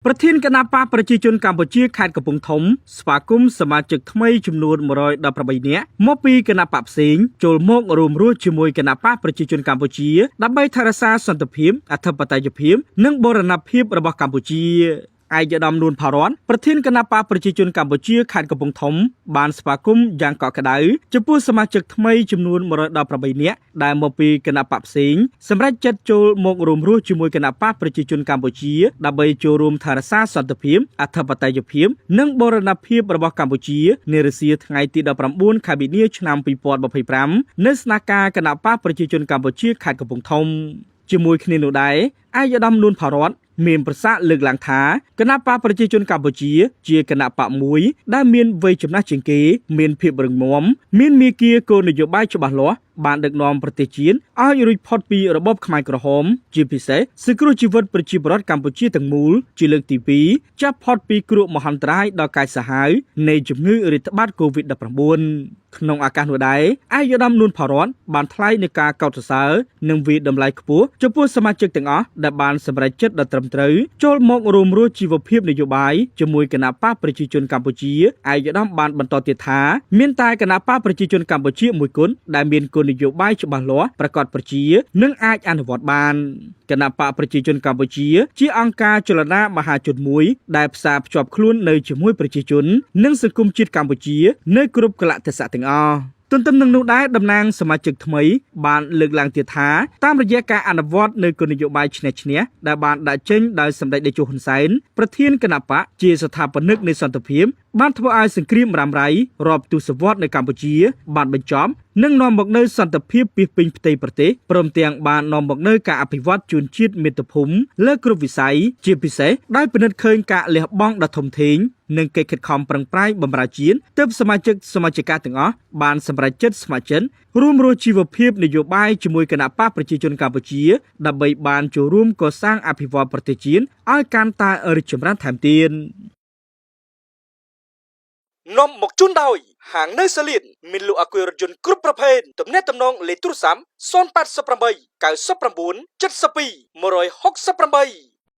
ប្រធានគណបក្សប្រជាជនកម្ពុជាខេត្តកំពង់ធំស្វាគមន៍សមាជិកថ្មីចំនួន118នាក់មកពីគណបក្សផ្សេងចូលមករួមរស់ជាមួយគណបក្សប្រជាជនកម្ពុជាដើម្បីថែរក្សាសន្តិភាពអធិបតេយ្យភាពនិងបូរណភាពរបស់កម្ពុជា។ ឯកឧត្តមនួនផារ័នប្រធានគណបក្សប្រជាជនកម្ពុជាខេត្តកំពង់ធំបានស្វាគមន៍យ៉ាងកក់ក្ដៅចំពោះសមាជិកថ្មីចំនួន118នាក់ដែលមកពីគណបក្សផ្សេងសម្រាប់ចិត្តចូលមករួមរស់ជាមួយគណបក្សប្រជាជនកម្ពុជាដើម្បីចូលរួមថែរក្សាសន្តិភាពអធិបតេយ្យភាពនិងបូរណភាពរបស់កម្ពុជានារសៀលថ្ងៃទី19ខែមីនាឆ្នាំ2025នៅស្នាក់ការគណបក្សប្រជាជនកម្ពុជាខេត្តកំពង់ធំ។ ជាមួយគ្នានោះដែរឯកឧត្តមនួនផារ័ត្នមានប្រសាសន៍លើកឡើងថាគណបក្សប្រជាជនកម្ពុជា ជាគណបក្សមួយដែលមានវ័យចំណាស់ជាងគេ មានភាពរឹងមាំមានមាគ៌ាគោលនយោបាយច្បាស់លាស់បានដឹកនាំប្រទេសជាតិឲ្យរួចផុតពីរបបខ្មែរក្រហម ជាពិសេសសង្គ្រោះជីវិតប្រជាពលរដ្ឋកម្ពុជាទាំងមូលជាលើកទី2ចាប់ផុតពីគ្រោះមហន្តរាយដ៏កាចសាហាវនៃជំងឺរាតត្បាត COVID-19។ ក្នុងឱកាសនោះដែរឯកឧត្តមនួនផារ័ត្នបានថ្លែងនូវការកោតសរសើរនិងវាយតម្លៃខ្ពស់ចំពោះសមាជិកទាំងអស់ដែលបានសម្រេចចិត្តដ៏ត្រឹមត្រូវចូលមករួមរស់ជីវភាពនយោបាយជាមួយគណបក្សប្រជាជនកម្ពុជាឯកឧត្តមបានបន្តទៀតថាមានតែគណបក្សប្រជាជនកម្ពុជាមួយគត់ដែលមានគោលនយោបាយច្បាស់លាស់ប្រកបប្រជានិងអាចអនុវត្តបាន។ គណបក្សប្រជាជនកម្ពុជា ជាអង្គការចលនាមហាជនមួយដែលផ្សារភ្ជាប់ខ្លួននៅជាមួយប្រជាជន និងសង្គមជាតិកម្ពុជា នៅគ្រប់កលៈទេសៈទាំងអស់។ ទន្ទឹមនឹងនោះដែរតំណាងសមាជិកថ្មីបានលើកឡើងទៀតថាតាមរយៈការអនុវត្តនៅគោលនយោបាយឈ្នះឈ្នះដែលបានដាក់ចេញដោយសម្ដេចតេជោហ៊ុនសែនប្រធានគណបក្សជាស្ថាបនិកនៃសន្តិភាពបានធ្វើឲ្យសង្គ្រាមរ៉ាំរ៉ៃរាប់ទសវត្សរ៍នៅកម្ពុជាបានបញ្ចប់និងនាំមកនូវសន្តិភាពពាសពេញផ្ទៃប្រទេសព្រមទាំងបាននាំមកនូវការអភិវឌ្ឍជូនជាតិមាតុភូមិលើគ្រប់វិស័យជាពិសេសដោយពិនិត្យឃើញការលះបង់ដ៏ធំធេងនិងកិច្ចខិតខំប្រឹងប្រែងបម្រើជាតិទើបសមាជិកសមាជិកាទាំងអស់បានសម្រេចចិត្តស្ម័គ្រចិត្តរួមរស់ជីវភាពនយោបាយជាមួយគណបក្សប្រជាជនកម្ពុជាដើម្បីបានចូលរួមកសាងអភិវឌ្ឍប្រទេសជាតិឲ្យកាន់តែរីកចម្រើនថែមទៀត។ នាំមកជូនដោយហាងនៅសាលៀនមានលក់អាគុយរថយន្តគ្រប់ប្រភេទទំនាក់ទំនងលេខទូរស័ព្ទ088 99 72 168។